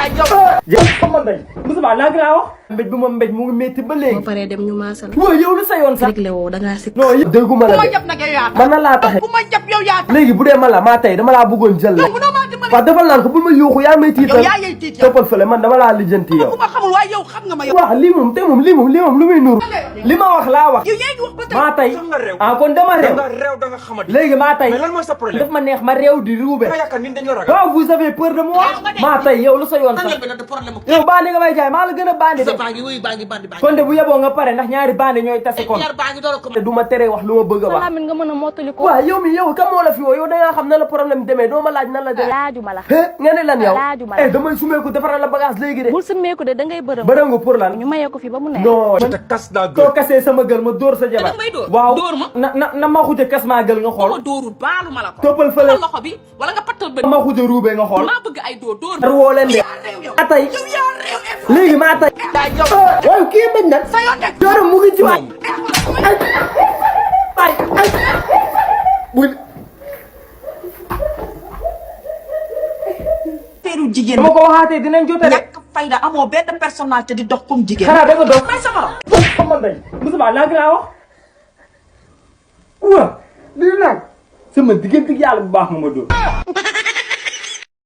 yow sama ndey Moussa laa ngi laa wax mbéj bi moom mbéj mu ngi métti ba léegi. ba pare dem ñu maasal. waaw yow lu sa yoon sax. réglé woo da ngaa sikk. non yow dégguma la de man na laa taxe. léegi bu dee man la maa tey dama laa bëggoon jël la. waaw defal naan ko bul ma yuuxu yaa may tiital. toppal fële man dama laa lijjanti yow. waaw lii moom te moom lii moom lu muy nuur. li ma wax laa wax. maa tey ah kon dama réew. léegi maa tey daf ma neex ma réew di ruube. waaw vous avez peur de moi. maa tey yow lu sa yoon sax. yow bandi nga may jaay maa la gën a bandi de. kon de bu yeboo nga pare ndax ñaari bandi ñooy tase kon. te du ma tere wax lu ma bëgg a wax. nga mën a mottali ko. waaw yow mi yow kan moo la fi woo yow da ngaa xam na la problème demee doo ma laaj nan la demee. laajuma la. nga ne lan yow. laajuma la damay sumeeku defaral la bagage léegi de. bul sumeeku de da ngay bërëm. bërëm nga pour lan. ñu mayee ko fi ba mu neex. non soo kasee sama gël ma dóor sa jabar. waaw na ma xuja kas maa gël nga xool. ma dóorul baalu ma la ko. toppal fële loxo bi wala nga pattal bët. ma xuja ruube nga xool. maa bëgg ay dóor. ar woo leen de. maa tey léegi maa tey. waaw kii bañ nag. dooram mu ngi ci waay. ay teeru jigéen dama ko waxaatee dinañ jote rek. ñàkk fayda amoo benn personnalité di dox comme jigéen. xanaa da nga dox. may sama sama ndey Moussa laa ngi laa wax. waaw lii nag sama diggante yàlla bu baax ma dóor.